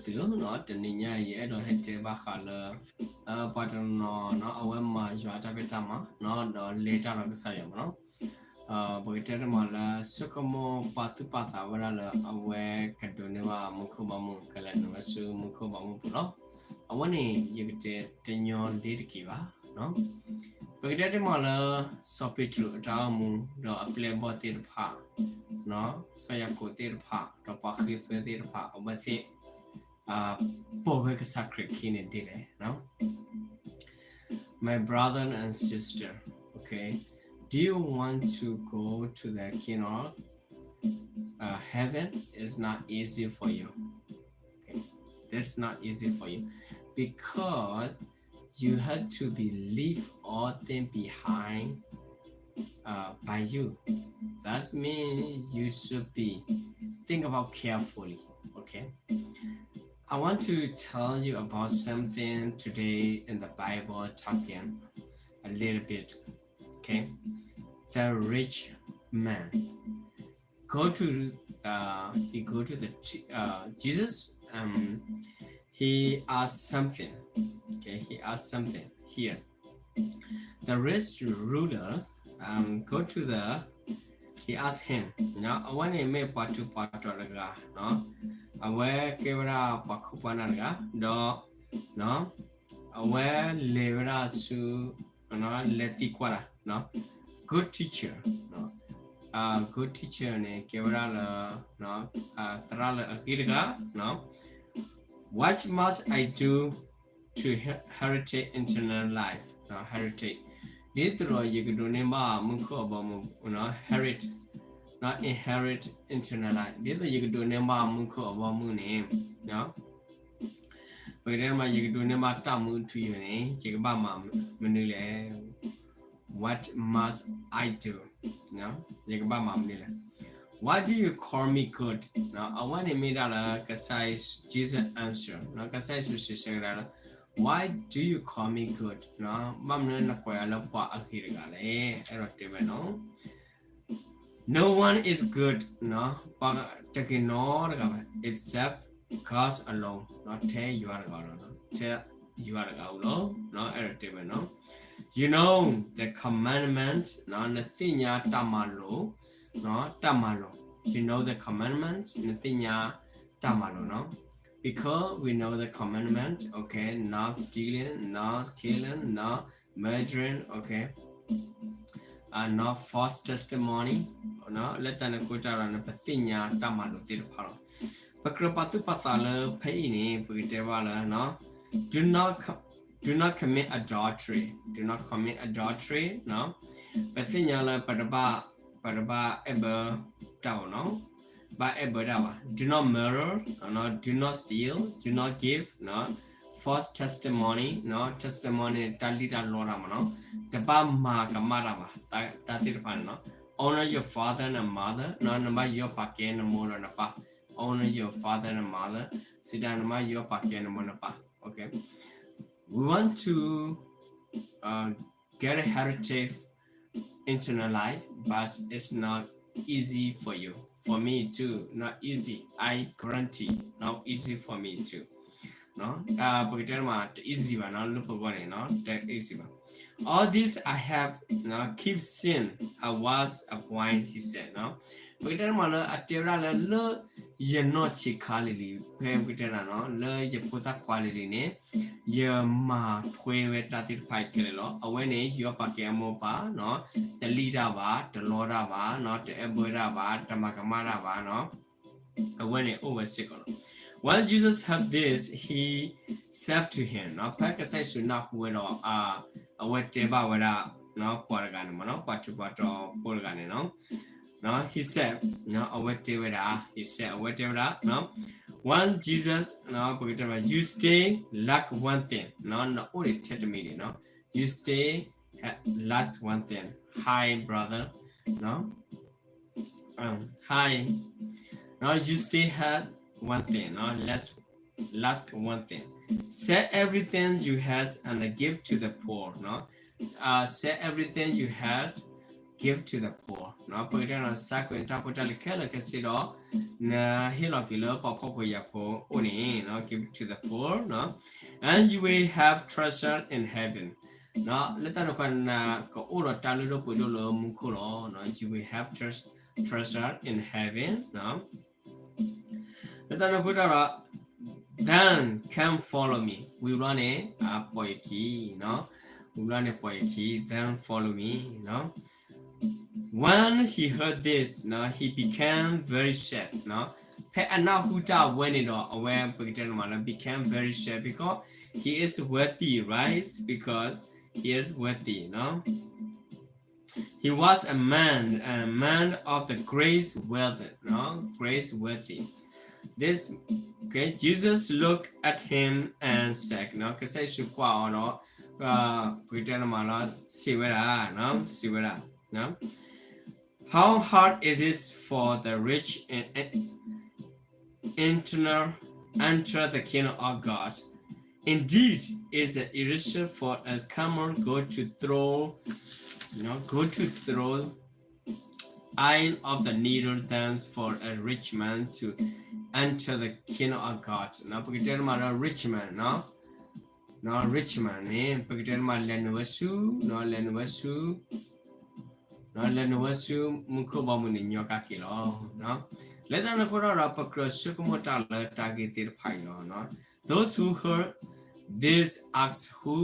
သုနီၤ, တနံၤညါအံၤ ယအဲၣ်ဒိးဟဲတဲဘၣ်ဃးလၢ ပှၤတနီၤနီၤ အဝဲမၤယွၤအတၢ်ဖံးတၢ်မၤနီၤ ဒီးလဲၤတၢ်ဒီးကစၢ်ယွၤမးနီၤ. ပကတဲတမံၤလၢ ဆိကမိၣ်ပာ်သူၣ်ပာ်သးဝဲဒၣ်လၢ အဝဲကဒိးန့ၢ်ဘၣ်မူခိၣ်ဘီမုၢ် ကလဲၤနုာ်ဝဲဆူမူခိၣ်ဘီမုၢ်ပူၤလီၤ. အဝဲန့ၣ် ယကတဲတညီလ့ၤတက့ၢ်ဘၣ်. ပကတဲတမံၤလၢ စီၤပ့းတရူးအတၢ်အိၣ်မူ ဒီးအပျဲၢ်အဘီၣ်သ့ၣ်တဖၣ်, စီၤယၤကိာ်သ့ၣ်တဖၣ် ဒီးပှၤဃ့သွဲသ့ၣ်တဖၣ် အဝဲသ့ၣ် ပိာ်ဝဲကစၢ်ခရံာ်ခံန့ၣ်ဒ်လဲၣ်. My brother and sister, okay, do you want to go to the kingdom of uh, heaven? It's not easy for you. Okay, that's not easy for you because you have to be leave all things behind uh, by you. That means you should be think about carefully. Okay. I want to tell you about something today in the Bible talking a little bit. Okay. The rich man go to uh, he go to the uh, Jesus. Um, he asked something. Okay, he asked something here. The rich ruler um, go to the he asked him အဝဲန့ၣ်မ့ၢ်ပှၤထူးပှၤတီၤတဂၤ, အဝဲကဲဝဲဒၣ်ပှၤခိၣ်ပှၤနၢ်တဂၤ ဒီး အဝဲလဲၤဝဲဒၣ်ဆူ လဲၤသံကွၢ်တၢ် good teacher, good teacher န့ၣ် ကဲဝဲဒၣ်လၢ သရၣ်လၢအဂ့ၤတဂၤ What must I do to inherit eternal life? Inherit ဒ်သိးဒီးယကဒိးန့ၢ်ဘၣ်မူခိၣ်အဘီအမုၢ် inherit, inherit eternal life ဒ်သိးယကဒိးန့ၢ်ဘၣ်မူခိၣ်အဘီအမုၢ်န့ၣ် ပကတဲမး ယကဒိးန့ၢ်ဘၣ်တၢ်မူအထူအယိာ်န့ၣ် ယကဘၣ်မၤမနုၤလဲၣ်. What must I do? ယကဘၣ်မၤမနုၤလဲၣ်. Why do you call me good? အဝဲန့ၣ်မ့ၢ်ဒၣ်လၢ ကစၢ်ယ့ၣ်ၡူး Jesus answer ကစၢ်ယ့ၣ်ၡူးစံးဆၢကဒါလၢ Why do you call me good? ဘၣ်မနုၤနကိးယၤလၢပှၤအဂ့ၤတဂၤလဲၣ်. အဲၣ်ဒိးတဲဝဲနီၤ No one is good, ပှၤတဂ့ၤနီတဂၤဘၣ် except God alone, ထဲယွၤတဂၤဧိၤလီၤ, ထဲယွၤတဂၤဧိၤလီၤ. အဲၣ်ဒိးတဲဝဲနီၤ You know the commandment, နသ့ၣ်ညါတၢ်မၤလိာ်, တၢ်မၤလိာ် You know the commandment, နသ့ၣ်ညါတၢ်မၤလိာ်နီၤ Because we know the commandment, okay, not stealing, not killing, not murdering, okay, not false testimony. လၢတၢ်န့ၣ်အဃိတၢ်ဒီး နပသ့ၣ်ညါတၢ်မၤလိာ်သ့ၣ်တဖၣ်လီၤ. ပကြၢးပာ်သူၣ်ပာ်သးလၢဖဲအံၤန့ၣ် ပကတဲဘၣ်လၢ do not, do not commit adultery, do not commit adultery. ပသ့ၣ်ညါလၢ ပတဘၣ်အဲၣ်ဘၢတၢ်ဘၣ်နီၤ, ဘၣ်အဲၣ်ဘၢတၢ်ဘၣ် Do not murder, do not steal, do not give false testimony, testimony တၢ်လံၣ်တၢ်လီတၢ်မးနီၤ, တဘၣ်မၤကမၣ်တၢ်ဘၣ် တၢ်သ့ၣ်တဖၣ်န့ၣ်နီၤ. Honor your father and mother, နဘၣ်ယီၤပာ်ကဲနမိၢ်ဒီးနပၢ် Honor your father and mother, စံးတၢ် နဘၣ်ယီၤပာ်ကဲနမိၢ်နပၢ် We want to uh, get a heritage eternal life, but it's not easy for you. For me too, not easy. I guarantee, not easy for me too. ပကတဲမး တ easy ဘၣ်နီၤ လၢပဂီၢ်န့ၣ်နီၤ တ easy ဘၣ်. All this I have keep since I was a boy, he said. ပကတဲမးလၢအတဲဝဲဒၣ်လၢ လၢယနီၢ်ဆံးခါလံၤလံၤ ဖဲပကတဲဒၣ်နီၤ လၢယဖိသၣ်ခွါလံၤလံၤန့ၣ် ယမၤထွဲဝဲတၢ်သ့ၣ်တဖၣ်အံၤခဲလၢာ်လီၤ. အဝဲန့ၣ် ယီၤပာ်ကဲအမိၢ်အပၢ်နီၤ တလံၣ်တၢ်ဘၣ် တလီတၢ်ဘၣ်နီၤ တအဲၣ်ဘၢတၢ်ဘၣ် တမၤကမၣ်တၢ်ဘၣ်နီၤ အဝဲန့ၣ်အိၣ်ဝဲစ့ၢ်ကီးလီၤ. When Jesus heard this, he said to him နီၤ ဖဲကစၢ်ယ့ၣ်ၡူးနၢ်ဟူဝဲဒီး အဝဲတဲဘၣ်ဝဲဒၣ် ပှၤတဂၤန့ၣ်မးနီၤ ပှၤထူးပှၤတီၤဖိတဂၤန့ၣ်နီၤ he said အဝဲတဲဝဲဒၣ် he said အဝဲတဲဝဲဒၣ် when Jesus ပကတဲဘၣ် you still lack one thing နအိၣ်ဒံးထဲတမံၤန့ၣ်နီၤ you still lack one thing, hi brother, hi, you still have one thing, let's last one thing. Sell everything you have and give to the poor. Sell everything you have give to the poor ပကတဲနီၤ စးကွံာ်နတၢ်ဖိတၢ်လံၤခဲလၢာ်ခဲဆ့ဒီး နဟ့ၣ်လီၤက့ၤလၢပှၤဖှီၣ်ဖိယာ်ဖိအအိၣ်န့ၣ် give to the poor and you will have treasure in heaven လၢတၢ်န့ၣ်အဃိ နကအိၣ်ဒီးတၢ်လုၢ်ဒိၣ်ပှ့ၤဒိၣ်လၢမူခိၣ်လီၤ you will have treasure in heaven လၢတၢ်န့ၣ်အဃိတၢ်ဒီး then come follow me ဝံၤဘျီန့ၣ် ပိာ်ယခံ ဝံၤဘျီန့ၣ်ပိာ်ယခံ then follow me When he heard this he became very sad ဖဲအနၢ်ဟူတၢ်အဝဲန့ၣ်ဒီး အဝဲပကတဲတမးလၢ became very sad because he is wealthy right because he is wealthy He was a man, a man of the great wealth, no? Great wealthy. This, okay, Jesus looked at him and said, နော်, ကစၢ်ယ့ၣ်ၡူးကွၢ်အီၤဒီး ပကတဲနမးလီၤ စံးဝဲဒၣ်, နော်, စံးဝဲဒၣ်, နော်, How hard it is for the rich and internal enter the kingdom of God. Indeed, it's easier for a camel go to through, you know, go to through eye of the needle than for a rich man to enter the kingdom of God. နော်, ပကတဲနမးဒီး rich man, နော်, နော်, rich man န့ၣ် ပကတဲနမးလဲၤနုာ်ဝဲဆူ, နော်, လဲၤနုာ်ဝဲဆူ လဲၤနုာ်ဝဲဆူမူခိၣ်ဘီမုၢ်န့ၣ် ညီကက့ၤလီၤ. လၢတၢ်န့ၣ်အဃိဒီး ပကြၢးဆိကမိၣ်တၢ်လၢတၢ်ဂ့ၢ်သ့ၣ်တဖၣ်အံၤလီၤ. Those who heard this asked, Who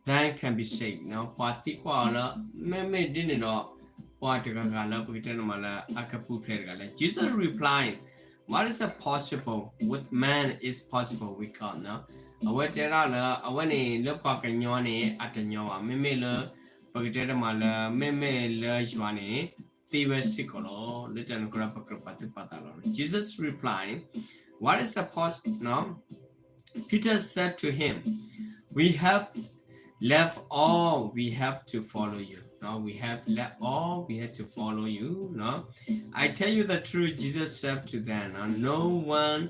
then can be saved? ပှၤသံကွၢ်အီၤလၢ မ့မ့ၢ်ဒ်န့ၣ်ဒီး ပှၤတဂၤဂၤလၢပကတဲနမးလၢအကပူၤဖျဲးတဂၤလဲၣ်. Jesus replied, What is possible with man is possible with God. အဝဲတဲဒၣ်လၢ အဝဲန့ၣ်လၢပှၤကညီန့ၣ် အတညီဘၣ်. မ့မ့ၢ်လၢ ပကတဲတမးလၢ မ့မ့ၢ်လၢယွၤန့ၣ် သ့ဝဲစ့ၢ်ကီးလီၤ. လၢတၢ်န့ၣ်အဃိဒီး ပကြၢးပာ်သူၣ်ပာ်သးလီၤ. Jesus replied, What is the pos-, Peter said to him, We have left all, we have to follow you. နော်, we have left all, we have to follow you. နော်, I tell you the truth, Jesus said to them, no one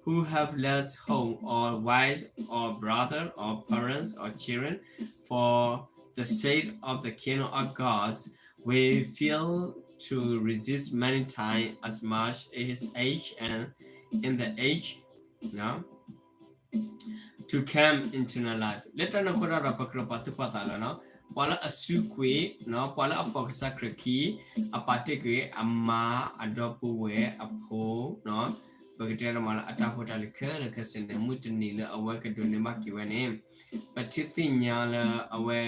who have left home or wife or brother or parents or children for the sake of the kingdom of God will fail to resist many times as much in his age and in the age, နော်, to come into the life. လၢတၢ်န့ၣ်အဃိဒီး ပကြၢးပာ်သူၣ်ပာ်သးလီၤ. နော်, ပှၤလၢအစုကွံာ်, နော်, ပှၤလၢအပိာ်ကစၢ်ခရံာ်ခံ, အပာ်တ့ၢ်ကွံာ်အမါ, အဒီပုၢ်ဝဲၢ်, အဖိ, နော်, ပကတဲတမးလၢအတၢ်ဖိတၢ်လံၤခဲလၢာ်ခဲဆ့န့ၣ် မုၢ်တနံၤလၢအဝဲကဒိးန့ၢ်ဘၣ်က့ၤဝဲန့ၣ် ပထံၣ်သ့ၣ်ညါလၢအဝဲ,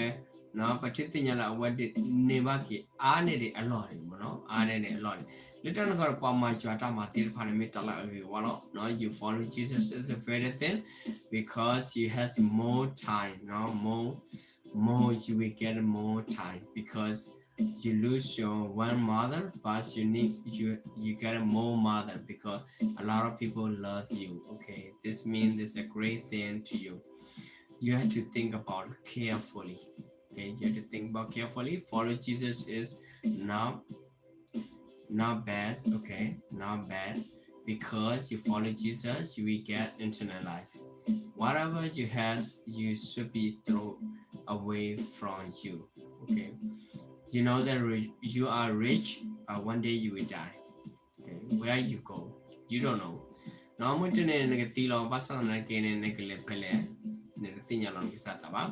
နော်, ပထံၣ်သ့ၣ်ညါလၢအဝဲဒိးန့ၢ်ဘၣ်က့ၤအါန့ၢ်ဒံးအလီၢ်န့ၣ်မ့ၢ်နီၤ, အါန့ၢ်ဒံးအလီၢ်န့ၣ်. လၢတၢ်န့ၣ်အဃိဒီး ပှၤမၤယွၤတၢ်မၤသ့ၣ်တဖၣ်န့ၣ် မ့ၢ်တၢ်လၢအဂ့ၤဝါလီၤ. နော်, you follow Jesus is a better thing because you has more time, နော်, more, more, you will get more time because you lose your one mother, but you need, you, you get more mother because a lot of people love you. Okay, this means it's a great thing to you. You have to think about carefully. Okay, you have to think about carefully. Follow Jesus is not, not bad. Okay, not bad. Because you follow Jesus, you will get eternal life. Whatever you has, you should be thrown away from you. Okay, you know that ri-, you are rich, but one day you will die. Okay, where you go, you don't know. နော်, မုၢ်တနံၤန့ၣ် နကသံလီၤ, ဘၣ်ဆၣ်သနာ်က့န့ၣ် နကလဲၤဖဲလဲၣ်, နတသ့ၣ်ညါလီၤနကစၢ်သးဘၣ်.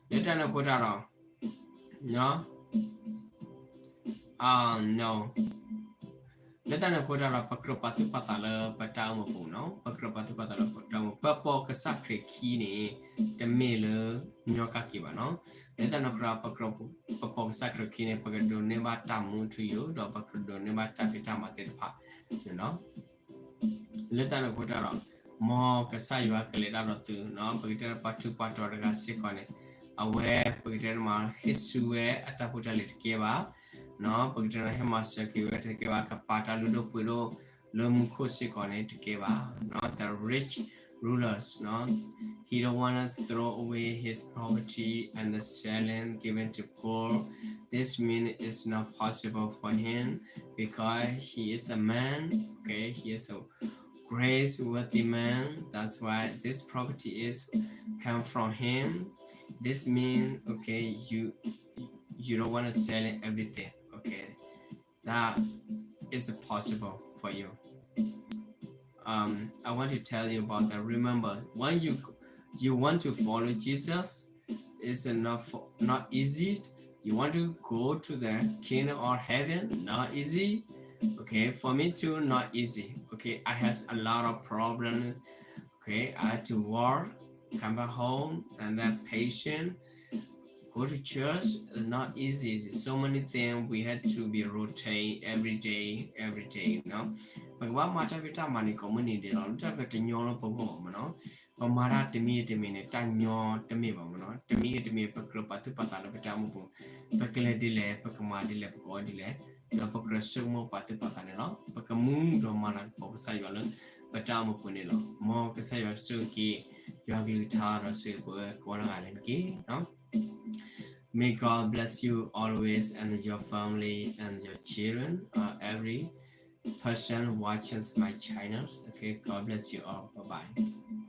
လၢတၢ်န့ၣ်အဃိတၢ်ဒီး, နော်, အ, no. လၢတၢ်န့ၣ်အဃိတၢ်ဒီး ပကြၢးပာ်သူၣ်ပာ်သးလၢပတၢ်အိၣ်မူပူၤနီၤ, ပကြၢးပာ်သူၣ်ပာ်သးလၢပတၢ်အိၣ်မူ, ပပိာ်ကစၢ်ခရံာ်ခံန့ၣ် တမ့ၢ်လၢညီကက့ၤဘၣ်နီၤ. လၢတၢ်န့ၣ်အဃိဒီး ပကြၢး, ပပိာ်ကစၢ်ခရံာ်ခံန့ၣ် ပကဒိးန့ၢ်ဘၣ်တၢ်မူထူယိာ်, ဒီးပကဒိးန့ၢ်ဘၣ်တၢ်ဖံးတၢ်မၤသ့ၣ်တဖၣ်န့ၣ်လီၤ. လၢတၢ်န့ၣ်အဃိတၢ်ဒီး မ်ကစၢ်ယွၤကလဲၤတၢ်ဒီးသုနီၤ, ပကတဲပှၤထူးပှၤတီၤတဂၤစ့ၢ်ကီးန့ၣ်, အဝဲပကတဲမး ဟ့ၣ်ဆူဝဲအတၢ်ဖိတၢ်လံၤတကဲဘၣ်, ပကတဲဟဲမၤစၢၤက့ၤဝဲတကဲဘၣ်, ကပာ်တၢ်လုၢ်ဒိၣ်ပှ့ၤဒိၣ်လၢမူခိၣ်စ့ၢ်ကီးန့ၣ်တကဲဘၣ်. The rich rulers, he don't want us throw away his property and the selling, giving to poor. This mean it's not possible for him because he is a man, okay? He is a great wealthy man. That's why this property is come from him. This mean, okay, you, you don't want to sell everything. that is possible for you. Um, I want to tell you about that. Remember, when you you want to follow Jesus, it's not not easy. You want to go to the kingdom of heaven, not easy. Okay, for me too, not easy. Okay, I has a lot of problems. Okay, I had to work, come back home, and then patient. Go to church is not easy. So many things we had to be rotate every day, every day, you know. ပကဘၣ်မၤတၢ်ဖံးတၢ်မၤန့ၣ် ကိးမုၢ်နံၤဒဲးလီၤ. တၢ်ကတညီလၢပဂီၢ်မ့ၢ်နီၤ. ပမၤတၢ်တမံၤတမံၤန့ၣ် တၢ်ညီတမ့ၢ်ဘၣ်မ့ၢ်နီၤ. တမံၤတမံၤ ပကြၢးပာ်သူၣ်ပာ်သးလၢပတၢ်အိၣ်မူပူၤ, ပကလဲၤဒ်လဲၣ်, ပကမၤဒ်လဲၣ်, ပကအီဒ်လဲၣ်, ဒီးပကြၢးဆိကမိၣ်ပာ်သူၣ်ပာ်သးန့ၣ်လီၤ. ပကမူဒီးမၤလၤကပီၤကစၢ်ယွၤလၢ ပတၢ်အိၣ်မူပူၤန့ၣ်လီၤ. မ်ကစၢ်ယွၤကဆိၣ်ဂ့ၤက့ၤ ယွၤကလုၢ်ကထါဒီးဆိၣ်ဂ့ၤပှၤကိးဂၤဒဲးန့ၣ်တက့ၢ်. May God bless you always and your family and your children, uh, every person watching my channels. Okay, God bless you all. Bye bye.